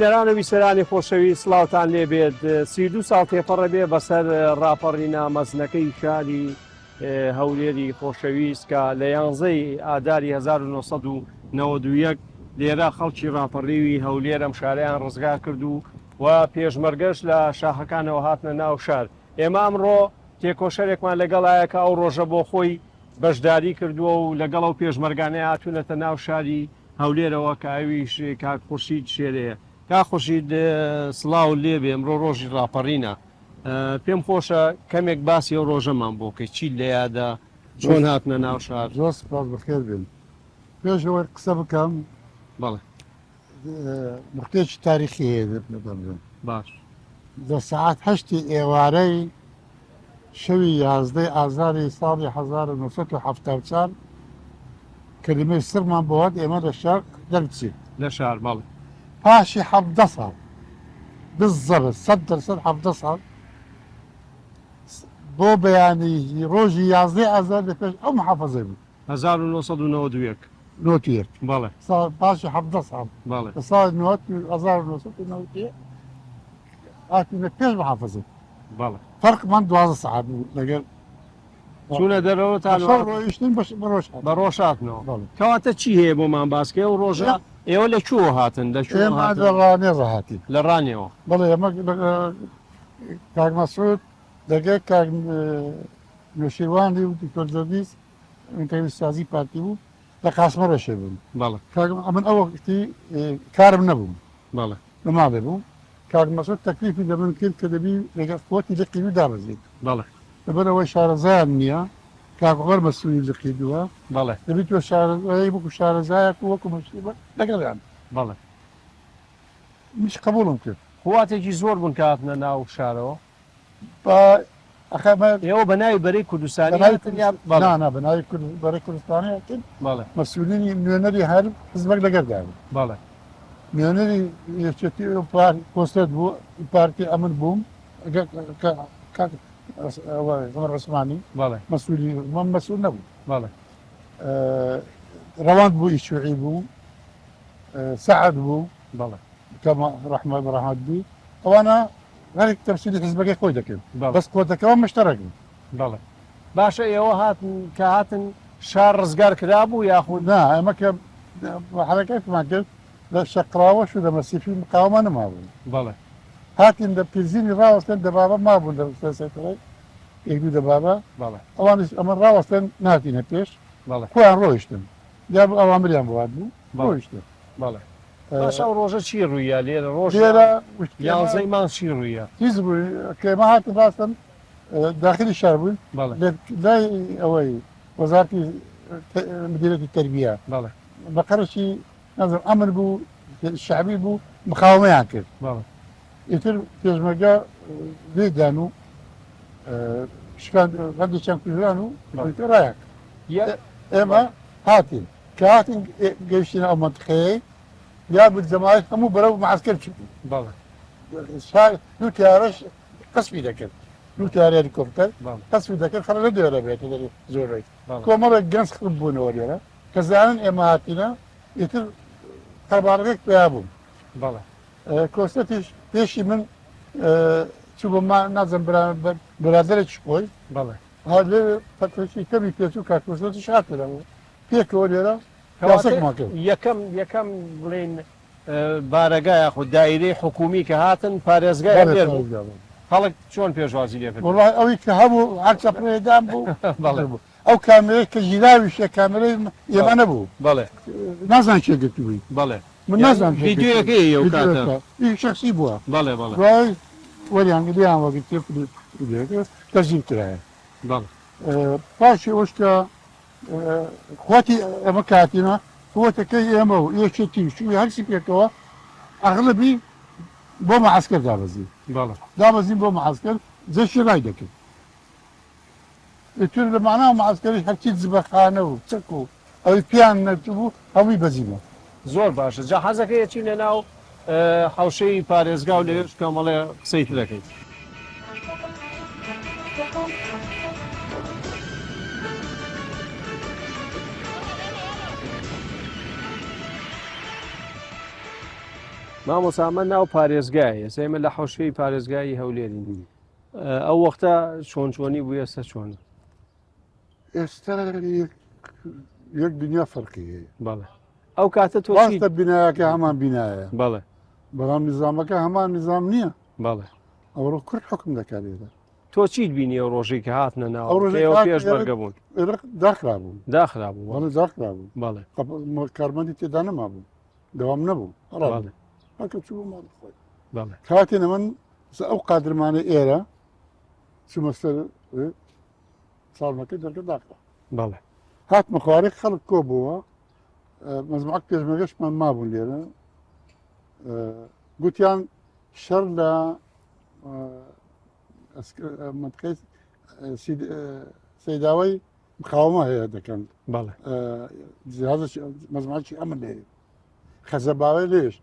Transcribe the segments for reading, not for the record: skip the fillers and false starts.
بینەران و بیسەرانی خۆشەویست سڵاوتان لێبێت 32 ساڵ تێپەڕە بێ بەسەر ڕاپەڕینە مەزنەکەی شاری هەولێری خۆشەویست کە لە یانزەی ئاداری 1991 لێرە خەڵکی ڕاپەڕیوی هەولێر ئەم شارەیان ڕزگار کرد و و پێشمەرگەش لە شاخەکانەوە هاتنە ناو شار. ئێمە ئەمڕۆ تێکۆشەرێکمان لەگەڵایە کە ئەو ڕۆژە بۆ خۆی بەشداری کردووە و لەگەڵ ئەو پێشمەرگانەی هاتوونەتە ناو شاری هەولێرەوە کە ئەویش کاک خورشید شێرەیە. کاک خورشید سڵاوت لێبێ ئەمڕۆ ڕۆژی ڕاپەڕینە پێم خۆشە کەمێک باسی ئەو ڕۆژەمان بۆ بکەی چیت لە یادە چۆن هاتنە ناو شار؟ زۆر سوپاس بەخێر بێن. پێش ئەوەی قسە بکەم بەڵێ. نوختەیەکی تاریخی هەیە دەبێت باش لە سەعات هەشتی ئێوارەی شەوی یازدەی ئازاری ساڵی 1970 کەلیمەی سڕمان بۆ هات ئێمە لە شار دەربچین لە شار بەڵێ پاشی حەڤدە ساڵ بالضبط سەد دەرسەد حەڤدە ساڵ بۆ بەیانی ڕۆژی یازدەی ئازار لە پێش ئەو محافەزەی بوو 1991 91 بەڵێ ساڵ پاشی 17 ساڵ بەڵێ لە ساڵی 1991 هاتینە پێش محافەزە بەڵێ فەرقمان 12 سەعات بوو لەگەر چوونە دەرەوە تا شەو ڕۆیشتن بەش بە ڕۆژ هاتن. بە ڕۆژ هاتنەوە بەڵێ. کەواتە چی هەیە بۆمان باسکەی ئەو ڕۆژە لا. ئێوە لە کوێوە هاتن لە کوێوە ئێمە هاتن لە ڕانیەوە هاتین لە ڕانیەوە بەڵێ ئێمە لە- کاک مەسعود لەگەڵ کاک نوشیروانی و دکتۆر جەردیس کە سازی پارتی بوو لە قاسمە ڕەشێ بووم. بەڵێ. کاک ئەمن ئەو وەختی کارم نەبوو. بەڵێ. لە ماڵێ بووم. کاک مەسعود تەکلیفی لە من کرد کە دەبی لەگەڵ قوتی لقی دوو دابەزین. بەڵێ. لەبەر ئەوەی شارەزایان نییە، کاک عومەر مەسعودی لقی دووە. بەڵێ. دەبی تۆ شارەزای وەکو شارەزایەک و وەکو مەسعود لەگەڵیان. بەڵێ. منیش قبوڵم کرد. قواتێکی زۆر بوون کە هاتنە ناو شارەوە؟ با ئەخە مە ئێوە بە ناوی بەرەی کوردستانی بە ناوی هاتن یا کوردستان بەڵێ نا نا بە ناوی کورد بەرەی کوردستانی هاتن بەڵێ مەسئولینی نوێنەری هەر حزبێک لەگەردا بوو بەڵێ نوێنەری یەکێتی و پار کۆسرەت بوو پارتی ئەمن بووم ئەگەر کە کاک ئەوە عومەر عوسمانی بەڵێ مەسئولی من مەسئول نەبوو بەڵێ ڕەواند بوو ئیشوعی بوو سەعد بوو بەڵێ کە ڕەحمە بە ڕەحمەت بوو ئەوانە غەریک تەمسیلی حزبەکەی خۆی دەکرد بەس قوتەکەەوە مشتەرەک بوو. بەڵێ باشە ئێوە هاتن کە هاتن شار ڕزگار کرابوو یاخود نا ئێمە کە حەرەکەتمان کرد لە شەقراوەش و لە مەسیفی مقاومە نەمابوو. بەڵێ هاتین لە پیرزینی ڕاوەستێن دەبابە مابوون لە سەرەی یەک دوو دەبابە بەڵێ ئەوانیش ئەمە ڕاوەستێن ناتینە پێش بەڵێ خۆیان ڕۆیشتن یا ئەوامریان بۆ هات بوو ڕۆیشتن. بەڵێ باشە ئەو ڕۆژە چی ڕوویا لێرە ڕۆژ لێرە یانزەی مانگ چی ڕوویا؟ هیچ ڕووی کە ئێمە هاتین ڕاستن داخلی شار بووین بەڵێ لای ئەوەی وەزارتی مدیرەتی تەربیە بەڵێ بەقەرشی نازم ئەمن بوو شعبی بوو مقاومەیان کرد بەڵێ ئیتر پێشمەرگە لێدان و شکان هەندێکیان کوژران و بەڵێ. ڕایان کرد. یە ئێمە هاتین کە هاتین گەیشتینە ئەو مەنتقەیەی یا بوو جەماعەت هەموو بەرەو معەسکەر چوو بەڵێ شار دوو تیارەش قەسفی دەکرد دوو تیارە هەلیکۆپتەر بەڵێ قەسفی دەکرد خەڵک نەدەوێرا بێتە دەرێ زۆربەی بەڵێ کۆمەڵێک گەنج خڕ بوونەوە لێرە کە زانن ئێمە هاتینە ئیتر قەرەباڵغێک پەیا بوو بەڵێ کۆسرەتیش پێشی من چوو بۆ ما نازم برادەرێکی خۆی بەڵێ ها لێ فەترەکی کەمی پێچوو کاک کۆسرەتیش هاتەوە پێکەوە لێرە کەواتە یاسەکمان کرد. یەکەم یەکەم بڵێین بارەگا یاخود دایرەی حکوومی کە هاتن پارێزگای بەڵێ هەولێر بوو پارێزگا بوو. خەڵک چۆن پێشوازی لێ کردن؟ وەڵای ئەوەی کە هەبوو هەر چەپڵەیەدان بوو بەڵێ بوو. ئەو کامێرەی کە گیراویشە کامێرەی ئێمە بەڵێ نەبوو. بەڵێ نازانم کێ گرتبووی. بەڵێ من یانی نازانم کێ گرتبووی. ڤیدیۆیەکەی ئەو کاتە. ڤیدیۆیەکە ئی شەخسی بووە. بەڵێ بەڵێ. دوای وەریان لێیان وەگرتێ ڤیدیۆیەکە تەسجیل کرایە. بەڵێ. پاشی ئەوەش کە قوتی ئێمە کاتینە قوتەکەی ئێمە و یەکێتی و شووی هەرچی پێکەوە ئەغلبی بۆ معسکەر دابەزی بەڵێ. دابەزین بۆ معسکەر جەشی ڕای دەکرد ئیتر لە مانا معسکەریش هەرچی جبەخانە و چەک و ئەوەی پێیان نەچبوو هەمووی بەزیمە. زۆر باشە جا حەزەکەی ئەچینە ناو حەوشەی پارێزگا و لەوێش کۆمەڵێ قسەی تر ئەکەین. مامۆستا ئەمە ناو پارێزگایە ئێستا ئێمە لە حەوشەی پارێزگای هەولێرین ئەو وەختە چۆن چۆنی بوو ئێستا چۆن ئێستا یەک دنیا فەرقی هەیە بەڵێ ئەو کاتە تۆ ڕاستە بینایەکە هەمان بینایە بەڵێ بەڵام نظامەکە هەمان نظام نییە بەڵێ ئەوڕۆ کورد حکم دەکات لێرە تۆ چیت بینی ئەو ڕۆژەی کە هاتنە ناو ئەو ڕۆژەی ئێوە کە هاتنە پێشمەرگە بوون ئێرە داخرابوو داخرابوو بەڵێ داخرابوو بەڵێ کارمەندی تێدا نەمابوو دەوام نەبوو بەڵێ هەکە چوو ماڵی خۆی بەڵێ کاتێنە من ئەو قادرمانە ئێرە چوومە سەر ساڵمەکە دەرگە داخرا بەڵێ هاتمە خوارێ خەڵک کۆ بووە مەزمعەک پێشمەگەشمان مابوون لێرە گوتیان شەڕ لە منطقەی سەیداوەی مقاومە هەیە دەکەن بەڵێ مەزمعەکی ئەمن لێ خەزەباوێ لێش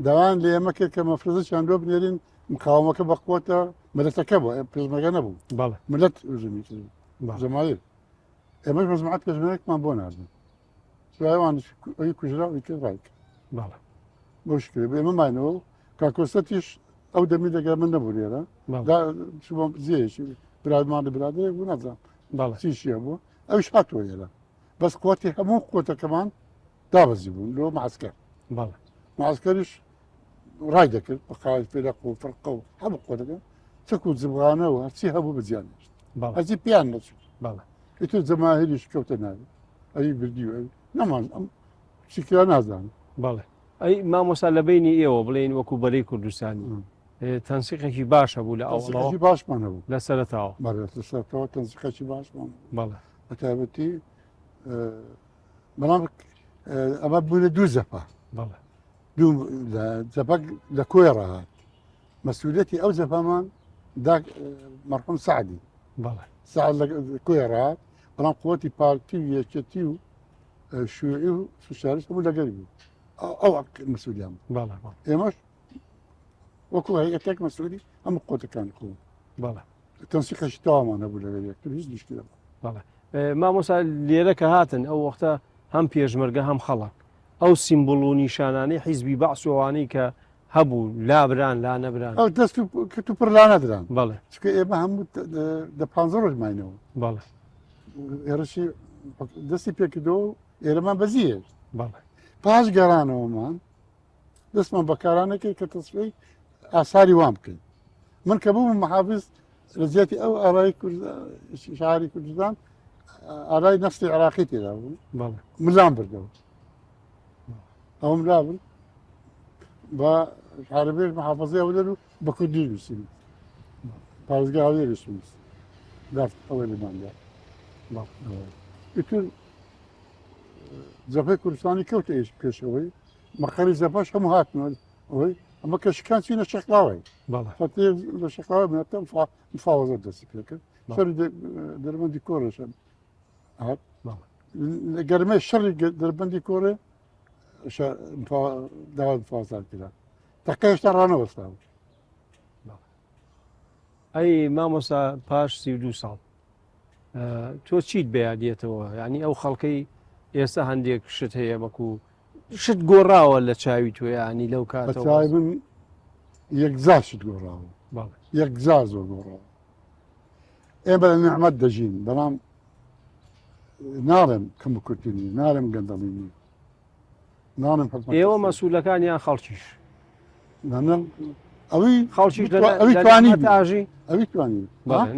داوان لە ئێمە کرد کە مەفرزەیان لۆ بنێرین مقاومەکە بە قوتە ملەتەکە بوو پێشمەرگە نەبوو بەڵێ ملت ژمی جەماویر ئێمەش مەزمعەت پێشمەرگەمان بۆ ناردن دوایوان ئەوی کوژرا ئەوی کرد ڕای کرد بەڵێ بەو شکلە بێ ئێمە ماینەوە و کاکۆسەتیش ئەو دەمی لەگەڵ من نەبوو لێرە بەڵێ دا چوومە جێیەکی برادمانە برادەرێک بوو نازانم بەڵێ چیشیە بوو ئەویش هاتووە ئێرە بەس قوتی هەموو قوتەکەمان دابەزی بوون لۆ معسکەر بەڵێ معسکەریش ڕای دەکرد بە قاوی فیرەق و فرقە و هەموو قوتەکە چەک و جبغانە و هەرچی هەبوو بەجیان نێشت بەڵێ هەرچی پیان نەچوو بەڵێ ئیتر جەماهیریش کەوتە ناوی ئەوی بردی و ئەوی نەمان ئەم چیکرا نازانم بەڵێ ئەی مامۆستا لە بینی ئێوە بڵێین وەکو بەرەی کوردستانی تەنسیقێکی باشە بوو لە ئەوڵەوە تەنسیقێکی باشمان هەبوو لە سەرەتاوە بەڵێ لە سەرەتاوە تەنسیقێکی باشمان هەبوو بەڵێ بە تایبەتی بەڵام ئەمە بوونە دوو جەپە بەڵێ دوو جەپە لە کۆی ڕاهات مەسئولیەتی ئەو جەپەمان دا مەرحوم سەعدی بەڵێ سەعد لە کۆی ڕاهات بەڵام قوتی پارتی و یەکێتی و شیوعی و سوسیالیست هەموو لەگەری بوو ئەو مەسئولیان بوو بەڵێ بەڵێ ئێمەش وەکو هەیئەتێک مەسئولی هەموو قوتەکانی خۆ بەڵێ تەنسیقێکی تەواومان هەبوو لەگەڵ یەکتر هیچ مشکلە نەبوو. بەڵێ مامۆستا لێرە کە هاتن ئەو وەختە هەم پێشمەرگە هەم خەڵک ئەو سیمبول و نیشانانەی حیزبی بەعس و ئەوانەی کە هەبوو لابران لا نەبران ئەو دەست و کت و پڕ لا نەدران بەڵێ چونکە ئێمە هەموو دە پانزە ڕۆژ ماینەوە بەڵێ هێرشی دەستی پێکردەوە و ئێرەمان بەزی هێشت بەڵێ پاش گەڕانەوەمان دەستمان بەکارانە کرد کە تەسفیەی ئاساری وان بکەین من کە بووم محافظ لە جیاتی ئەو ئارای شاری کوردستان ئارای نەفتی عراقی تێدا بوو ملام بردەوە ئەوم لا برد بە عربێش محافظەی ئەو و بە کوردی نووسین پارێزگا هەولێر نووسین دافت ئەوەی لەماندا ئیتر جەبهەی کوردستانی کەوتە ئێش پێشەوەی مەقەری جەبهەش هەموو هاتنەوە ئەوەی ئەمە کە شکان چینە شەقلاوەی فەتێ لە شەقلاوە بنەتە مفاوەزە دەستی پێکرد شەڕی دەربەندی کۆڕێش هات لە گەرمەی شەڕی دەربەندی کۆڕێ داوای مفاوەزان کرا تەقە هێشتا ڕانەوەستا بوو. ئەی مامۆستا پاش 32 ساڵ تۆ چیت بەیادێتەوە ینی ئەو خەڵکەی ئێستا هەندێک شت هەیە وەکو شت گۆڕاوە لە چاوی تۆ ینی لەو کاتەوە من یەکجار شت گۆڕاوە یەکجار زۆر گۆڕاوە ئێمە لە نعممەد دەژین بەڵام ناڵێم کەم و کورتنی ناڵێم گەندەڵی نیە ناڵێم حکومەت ئێوە مەسوولەکان یان خەڵکیش ئەوی خەڵکیش ئەوی توانی ئاژی ئەوی توانی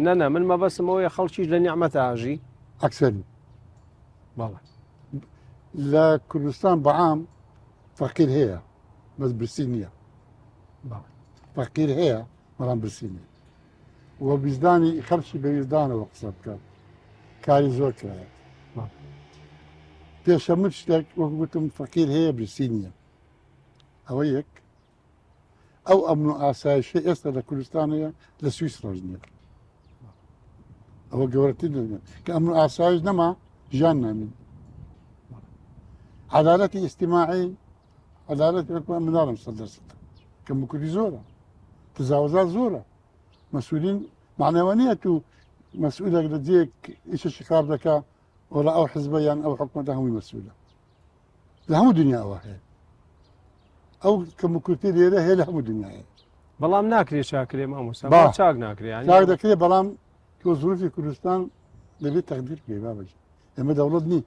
نەنا من مەبەستم ئەوەیە خەڵکیش لە نیعمەت ئاژی ئەکسەری بەڵێ لە کوردستان بەعام فەقیر هەیە بەس برسی نییە فەقیر هەیە بەڵام برسی نییە و ویژدانی خەڵکی بە ویژدانەوە قسە بکات کاری زۆر کرایە پێشە من شتێک وەک گوتم فەقیر هەیە برسی نییە ئەوە یەک ئەو ئەمن و ئاسایشە ئێستا لە کوردستان هەیە لە سویس ڕۆژ نییە ئەوە گەورەتر دەبێت کە ئەمن و ئاسایش نەما ژیان نامین عدالەتی ئیجتیماعی عدالەت وەک مناڵم سەد دەرسەد کە مکوری زۆرە تزاوزا زۆرە مەسئولین معنەوە نییە تو مەسئولێک لە جێک ئیشێکی خراپ دەکا وەڵا ئەو حزبە یان ئەو حکومەتە هەمووی مەسئولە لە هەموو دنیا ئەوە هەیە. ئەو کەموکورتی لێرە هەیە لە هەموو دنیاە. بەڵام ناکرێ چاکرێ مامۆستا با چاک ناکرێ چاک دەکرێ بەڵام تۆ زروفی کوردستان دەبێت تەقدیر بکەی بابەجی ئێمە دەوڵەت نی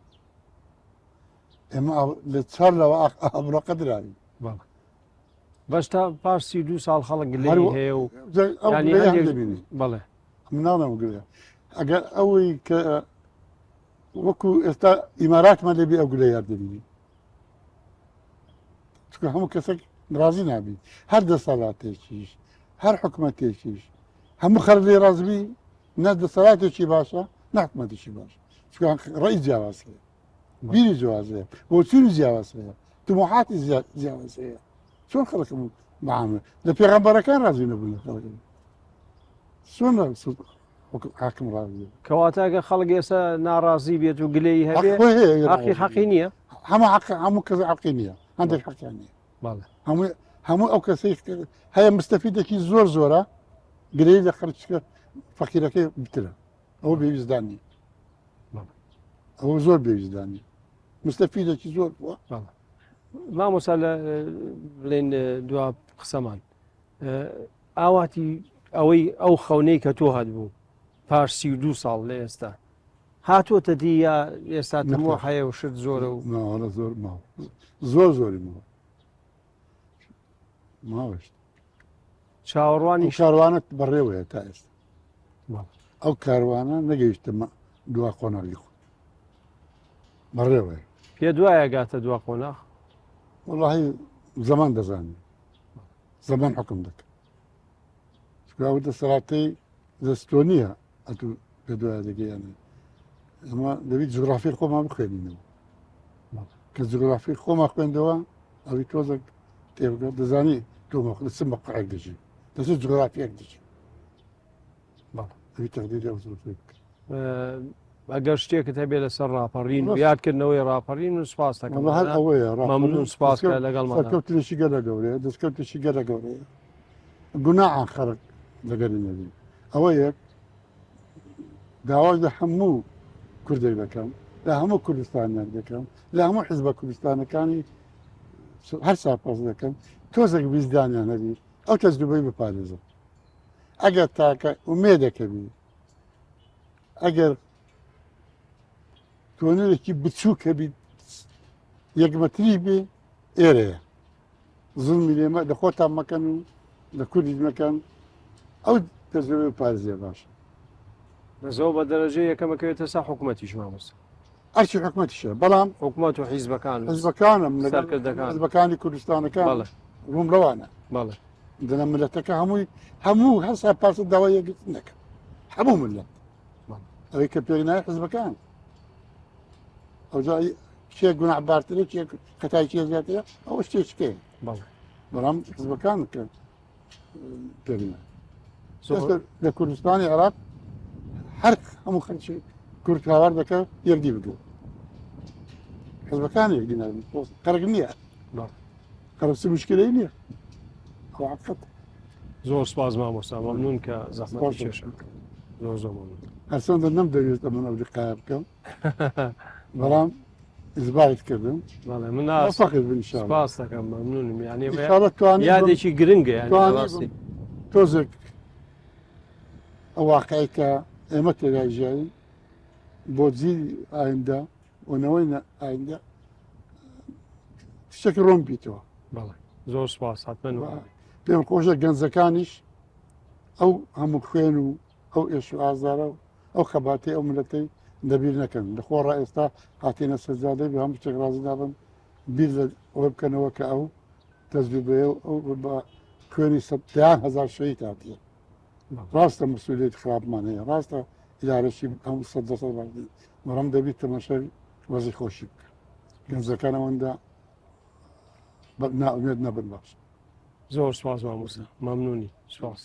ئێمە لە چوار لەوە ئابڕۆقە دراوین بەس تا پاش 32 ساڵ خەڵک گلەیی هەیە و دەبینی بەڵێ مناڵم گلە ئەگەر ئەوەی کە وەکو ئێستا ئیماراتمان لێبی ئەو گلە یاد دەبینی چونکە هەموو کەسێک ڕازی نابی هەر دەسەڵاتێکیش هەر حکومەتێکیش هەموو خەر لێ ڕازبی نە دەسەڵاتێکی باشە نە حکومەتێکی باش چونکە ڕێی جیاواز هەیە بیری جیاواز هەیە بۆچوونی جیاواز هەیە تموحاتی جیاواز هەیە چۆن خەڵکم معاملە لە پێغەمبەرەکان ڕازی نەبوون لە خەڵکم چۆن حاکم ڕازی کەواتە ئەگە خەڵک ئێستا ناڕازی بێت و گلەی هەبێ حەقی حەقی نییە هەموو حەق هەموو کەس حەقی نییە هەندێک حەقیان نییە هەموو هەموو ئەو کەسەی هەیە مستەفیدێکی زۆر زۆرە گرەی لە خەرچکە فەقیرەکەی بترە ئەوە بێویستدان نیە ئەوە زۆر بێویستدان نیە مستەفیدێکی زۆر بووە مامۆسا لە بڵێن دوا قسەمان ئاواتی ئەوەی ئەو خەونەی کە تۆ هەت بوو پاش 32 ساڵ لە ئێستا هاتووەتە دی یا ئێستا تمۆ هەیە و شت زۆرە و ماوەڵە زۆر ماوە زۆر زۆری ماوە ماوەشت چاوەڕوانی کاروانە بەڕێوەیە تا ئێستا ئەو کاروانە نەگەیشتە دوا قۆناغی خۆ بەڕێوەیە پێ دوایە گاتە دوا قۆناغ وڵی زەمان دەزانێت زەمان حکم دەکە ئەو دەسەڵاتی دەستۆ نییە ئەتو پێ دوایە دەگەیانێ ئەمە دەبیت جوگرافی خۆمان بخوێنینەوە کە جوگرافی خۆمان خوێندەوە ئەوی تۆزێک تێبگە دەزانی تۆ مەخ- لە چ مەقعێک دەژی لە چ جوگرافیەک دەژی ئەوی تەقدیری ئەو زروفەی بکە ئەگەر شتێکت هەبێ لەسەر ڕاپەڕین و یادکردنەوەی ڕاپەڕین من سوپاس دەکەم وەڵا هەر ئەوەیە مەمنون سوپاس کە لەگەڵمان سەرکەوتنێکی گەلە گەورەیە دەستکەوتێکی گەلە گەورەیە گوناحە خەڵک لەگەری نەبی ئەوە یەک داواش لە هەموو کوردێک دەکەم لە هەموو کوردستانیان دەکەم لە هەموو حزبە کوردستانەکانی هەر ساپاس دەکەم تۆزێک ویزدانیان هەبی ئەو تەجروبەی بپارێزن ئەگەر تاکە ئومێدەکە بی ئەگەر تۆنەرێکی بچووک هەبی یەک مەتری بێ ئێرەیە زڵمی لێمە لە خۆتان مەکەن و لە کوردیش مەکەن ئەو تەجربەی پارێزیە باشە. بەزەوە بە دەرەجەی یەکەم ئەکەوێتە سەر حکوومەتیش مامۆستا. ئەرکی حکومەتیشە بەڵام حکومەت و حیزبەکان حیزبەکانم سەرکردەکان حیزبەکانی کوردستانەکان بەڵێ ڕووم لەوانە بەڵێ دەنا ملەتەکە هەمووی هەموو هەسا پارچە داوای یەکگرتن دەکەن هەموو ملەت ئەوەی کە پێک نایە حزبەکان ئەوجا کێ گوناحبارترە کێ خەتای کێ زیاترە ئەوە شتێکەیە بەڵام حزبەکان کە پێک نایە لە کوردستانی عێراق هەر هەموو خەلکی کورد هاوار دەکە یەکدی بگرن حزبەکان یەکدی نابن خەرک نییە خەرک چ مشکلەی نییە ئەو حەقیقەت زۆر سپاس مامۆستا مەمنون کە زەحمەت کێشا زۆر زۆر مەمنون هەرچەندە نەمدەویست ئەمن ئەو لقایە بکەم بەڵام ئیزبایت کردم بەڵێ من موفقت بن ان شاء الله سپاس دەکەم مەمنونم یعنی ان شاء الله توانی یادێکی گرنگە یعنی بەڕاستی تۆزێک ئەو واقعی کە ئێمە تێدا ژیاین بۆ جیلی ئایندە و نەوەی ئایندە شتێک ڕۆن بیتەوە بەڵێ زۆر سپاس حتمما پێم خۆشە گەنجەکانیش ئەو هەموو خوێن و ئەو ئێش و ئازارە و ئەو خەباتەی ئەو ملەتەی لەبیر نەکەن لە خۆڕا ئێستا هاتینە سەرجادەی بە هەموو شتێک ڕازی نابن بیر لە ئەوە بکەنەوە کە ئەو تەجروبەیە و ئەو بە خوێنی سەدان هەزار شەهید هاتیە ڕاستە مسئولیت خراپمان هەیە ڕاستە ئیدارەشی هەموو سەد لە سەد باش نییە بەڵام دەبیت تەماشای وەزی خۆشی بکە گەنجەکان ئەوەندە نائومێد نەبن باش زۆر سپاس مامۆستا مەمنونی سپاس.